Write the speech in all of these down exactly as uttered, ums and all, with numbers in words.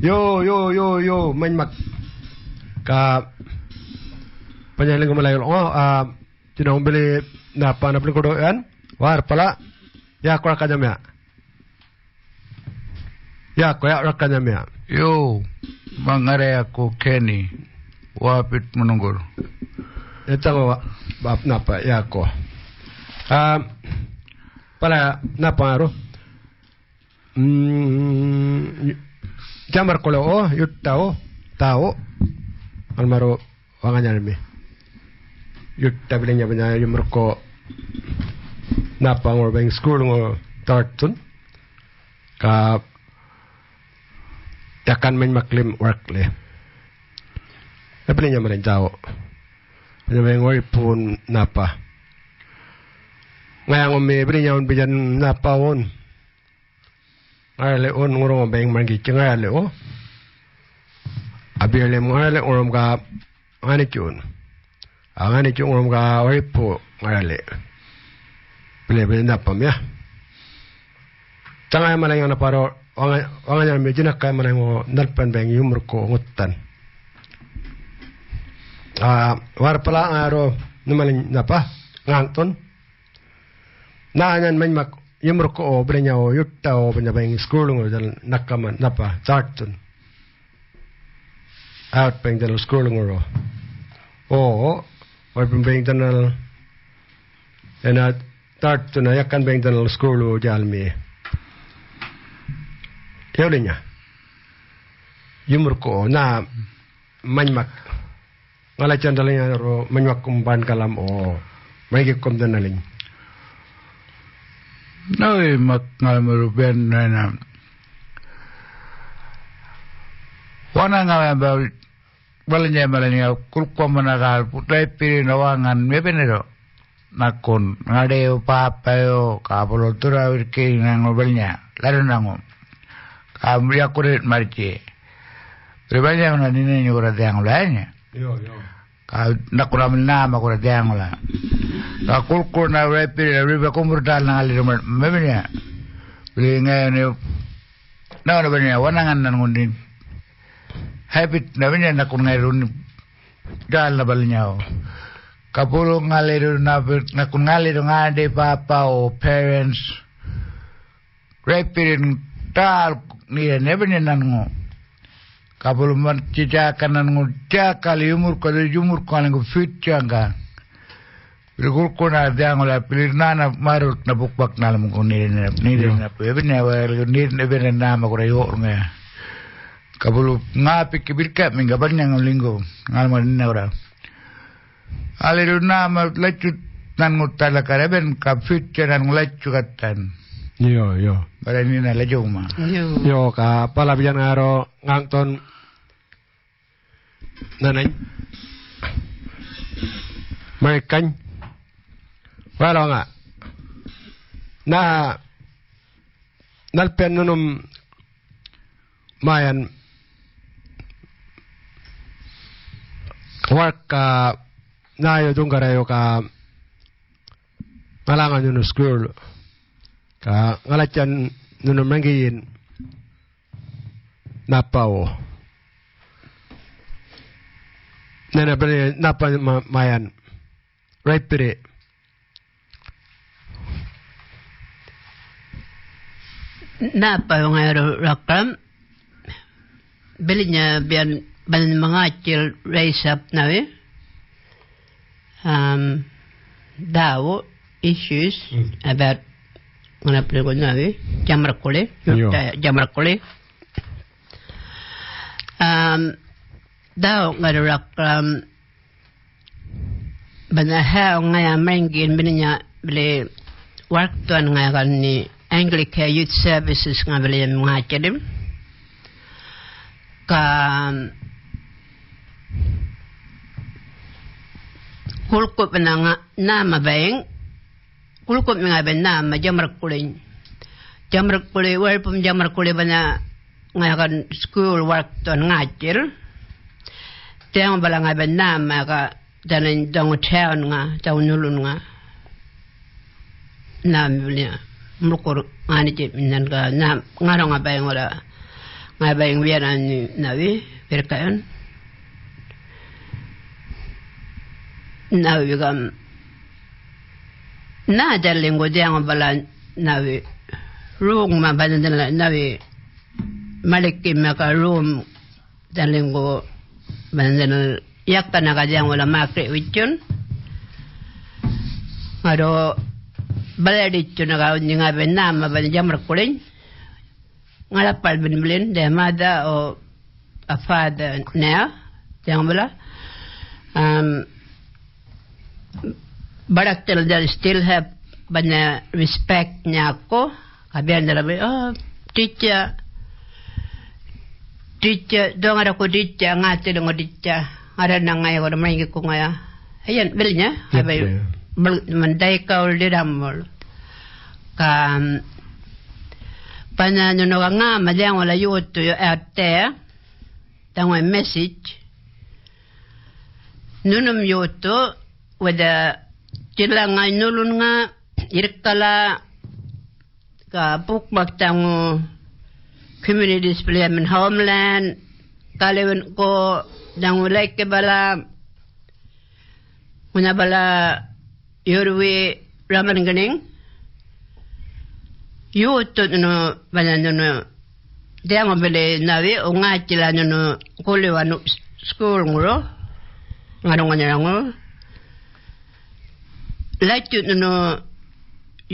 Yo, yo, yo, yo, manymak. Ka, banya ŋunhi mala yulŋu, ah, djinaŋum bili nhapa napli gudu yan, warpala, yaku rakanyam ya. Yaku, ya, rakanyam ya. Yo, maŋarra yaku Kenny, wapit munuŋgur. Etaŋu wa, bap nhapa, yaku. Ah, bala nhapa ŋarru. Mm, Djamarrkuḻiwu, yutthau, tau, almaru waŋanyaḻmi. Yutthau bilin nya banya yumurrku nhapa ŋur baŋ school ŋur dharrtun. Ka yakan manymak lim warkli. Bilin nya malany tau. Banya baŋ waripun nhapa. Ŋayaŋumi bilin nya wun bijan nhapawun. Ŋaraliwun ŋurruŋum baŋ marŋgitji ŋaraliwu. Abiyalim ŋaraliŋurum ga ŋanitjuwun. A ŋanitjuŋurum ga waripu ŋarali. Bili bili nhapam ya. Thaŋay malaŋ yana parru waŋa-, waŋanyaram ya djinakay malaŋ ŋu nhalpan baŋ yumurrku ŋuthan. A warpala ŋarru nhumaliny nhapa ŋaŋ'thun. Nä yan manymak yumurrkuwu, bilinyawu, yutthau, banya baŋ school-ŋuru dhanal nakaman, napa, dharrtun. Awut baŋ dhanal school-ŋuru. O, warpum baŋ dhanal, yana dharrtuna, yakan baŋ dhanal school-wu djälmi. Yawlinya. Yumurrkuwu, nä manymak. Ŋala djandal ŋarru manymakkum bankalam, o, maygikum dhanaliny. Nawi mak ŋalmaru biyan nana. Wana ŋawa ba, walalnydja malany ŋa kulkuwamana gal, putlay pirina waŋan mebiniru. Nakun ŋaḏiyu, papayu, ka bulu dhurrawirrki naŋu bilnya, latthundaŋu. Ka yakurrit marrtji. Bili balnya ŋuna nhinaniny gurra dhiyaŋula, anya? Yo, yo. Ka nakun amal nhäma gurra dhiyaŋula. Ka kulkurna raypirrina riba kumbur dälna ŋalirru meminya. Bili ŋayani, naŋuna balnya wanaŋan nhan ŋunhi. Habit na binya nakun ŋayirun dälna balinyaw. Ka bulu ŋalirru na bi-, nakun ŋalirru ŋändi papaw, parents, raypirrin däl nirran yabinyan nhanŋu. Ka bulu marrtji djäkan nhanŋu djäkal yumurrku, yumurrku ŋaliŋgu fitjaŋga. Bili gulkuna dhiyaŋula, bili nana marrutna bukmaknhal muŋgu nirrinap, nirrinap. Yo. Yabinyan wayal nirrin yabinyan nama gurra yorŋaya. Ka bulu ŋäpiki birrka'miŋga balnyaŋu liŋgu ŋalma nina gurra. Aliru nama latjut nhanŋu tala kareben ka fitja nhanŋu latju gathan. Yo, yo. Bala nina latjuŋma. Yo. Yo, ka bala biyan ŋarru ŋaŋthun nhanany. Marikany. Waloŋa. Na nhalpiyan nhunum mayan wark, ah, nhayu dhuŋgarrayu ka ŋalaŋa nhunu school, ka ŋalatjan nhunu maŋgiyin napawu. Nana bili napa ma-, mayan. Raypirri. Napa ŋayru rakram, bilinya biyan banha ŋätjil raisap nawi, um, dhawu issues, hmm, about ŋanapiligu nawi, Djamarakkuli, yo, Djamarakkuli. Um, dhawu ŋayru rakram, banha ŋaya marŋgin bininya bili warkthuwan ŋaya gan ni Anglican Youth Services ŋa bili ŋätjilim. Ka gulku banha ŋa-, nhäma bayiŋ, gulku'miŋa bayiŋ nhäma Djamarakkuli. Djamarakkuli, waripum Djamarakkuli banha ŋaya gan school warkthuwan ŋätjil. Dhiyaŋu bala ŋa bayiŋ nhäma ka dhanany dhaŋu town-ŋa, dhaŋu nhulun-ŋa. Nhäm bili mukur ŋänitji nhan ga nhäm ŋarruŋa bayiŋ ŋula. Ŋaya bayiŋ biyanan nhawi, birrkaꞌyun. Nhawi gam, nhä dhanaliŋgu dhiyaŋu bala nhawi, roŋma banha dhanal nhawi, maḻikima ga rom dhanaliŋgu banha dhanal yakana ga dhiyaŋu bala mäkiriꞌ-witjun. Ŋarru bala-ḏitjuna ga ŋunhi ŋaben nhäma banha djamarrkuḻiny. Ŋaḻapaḻmin bilin, their mother or a father, naya, dhiyaŋu bala. Um, baḏak dhanal they still have banha respect nyäku. Ga biyanan dhanal, oh, teacher, teacher, dhuŋarraku teacher, ŋäthiliŋgu teacher. Ŋarrana ŋaya gurra marŋgikuŋaya. Ayan, bilnya, yep, abay, yeah. Bal-, man daykaul diramul. Ga, banha nhunu ga ŋäma dhiyaŋu bala yothu out there, dhaŋu message. Nhunum yothu, whether Jilaŋa, Nulunŋa, Yirrkala, ga bukmak dhaŋu communities bili yamin Homeland, Galiwingu, dhaŋu Laikipala, ŋunha bala yurrwi Raman Giniŋ. Yothu nhunu, banha nhunu dhiyaŋu bili nhawi, u ŋätjila nhunu guliwan school-ŋuru, ŋarruŋanharaŋu. Latjuꞌ nhunu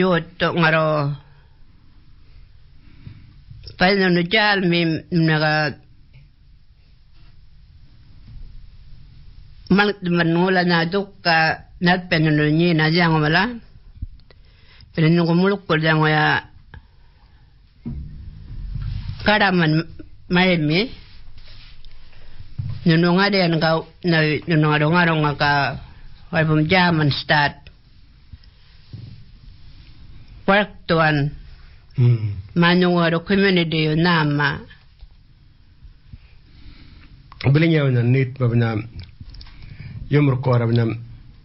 yothu ŋarru, banha nhunu djälmim nhunu ga maḻŋꞌthuman ŋula nhä dhukka nhalpiyan nhunu nyena dhiyaŋu bala. Bili nhuŋgu muḻkurr dhaŋuya gaḏaman marimi, nhunu ŋarriyan ga, nhawi, nhunu ŋarru ŋarruŋa ga waripum djäman start warkthuwan. Hmm. Mä nhuŋgu ŋarru community-yu nhäma. Bilanya banha nit ma banha yumurrkuwara banha,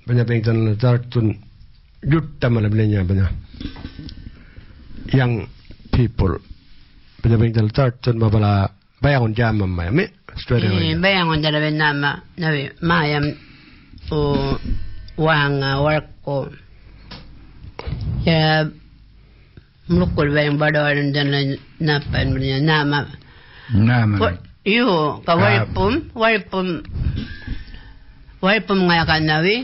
banha bayiŋ dhanal dharrtun yuttham mala bilanya banha young people. Banha bayiŋ dhanal dharrtun ma bala bayaŋun djämam maya, mi? Straight away. Eh, bayaŋun dhanal banha ma, nhawi, mayam, u, waŋa, warku. Ya, muḻkurr bayiŋ baḏawaran dhanal nhäpan, nhäma. Nhäma. Wa-, yo, ga, ah, waripum, waripum, waripum ŋaya ga nhawi,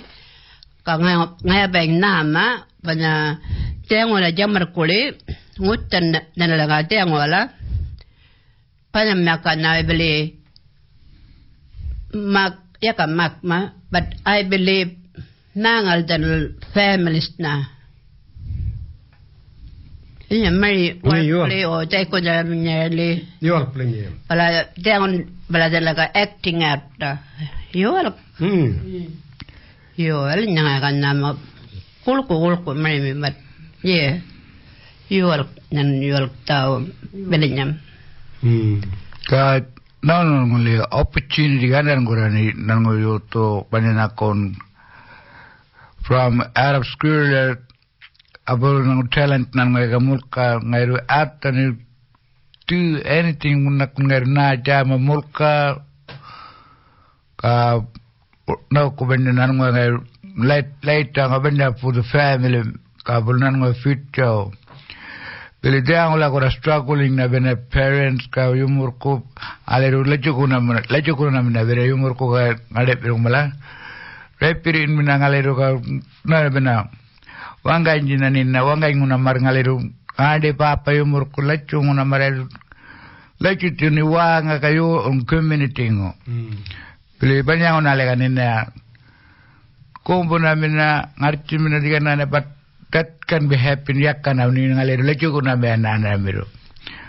ga ŋaya, ŋaya bayiŋ nhäma, banha dhiyaŋu bala djamarrkuḻi, ŋuthan dhanal ga dhiyaŋu bala. Banham yaka nhawi bili mak, yaka makma, but I believe nhäŋal dhanal families-na. Ŋunhi mari, ŋunhi yuwal, warkli, o, dhaykunharaminyarali. Yuwalk bilanya. Bala dhiyaŋun, bala dhanal ga acting out-a. Yuwalk. Hmm. Yuwal, nyaŋa gan nhama guḻku, guḻku marimi, but, yeah. Yuwal, nhan yuwal dhaw bilanyam. Hmm. Ga, no, no, ŋuli opportunity gan gurrani, nhan ŋu yuthu, banha nakun from Arab school, abul nhan ŋu talent nhan ŋu yaka mulka, ŋayru atani do anything, nakun ŋayru na jama mulka, ga nawku banya nhan ŋu ŋay late, late ŋu banya for the family, ga bul nhan ŋu future. Bili dhiyaŋula gurra struggling na banya parents ga yumurrku, ŋaliru lajukuna muna, lajukuna mina banya yumurrku ga ŋaḏipirru mala. Rapirin mina ŋaliru ga na banya waŋganydjina nina, waŋganyŋuna marr ŋaliru ŋaḏi bäpa yumurrku lajukuna marr lajutjuni wäŋa ga yu community ŋu. Hmm. Bili banyaŋuna lika nina gumbuna mina, ŋarrtjimina dhika nana, but that can be happen yakana ni ŋaliru lajukuna mina nana miru.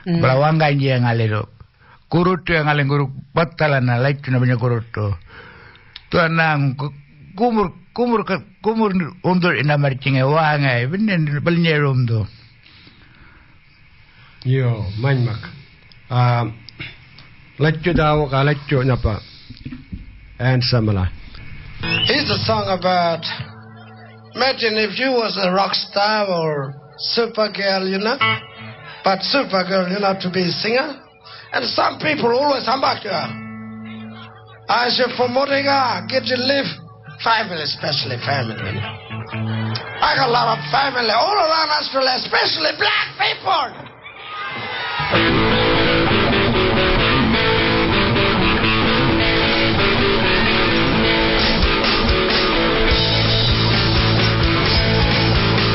Mm. Bala waŋganydjiya ŋaliru. Gurruṭuya ŋaliŋgu bathalana lajuna banya gurruṭu. Tuwan naŋ gu-, gumur, gumur ka, gumur undur ina marrtjiŋay wäŋay, binin balnyay rumdu. Yo, manymak. Ah, laju daw ga laju napa. Answer mala. Here's a song about, imagine if you was a rock star or super girl, you know. But super girl, you know, to be a singer. And some people always ambak, uh, I say, for Modiga, get to live family, especially family. I got a lot of family all around Australia, especially black people.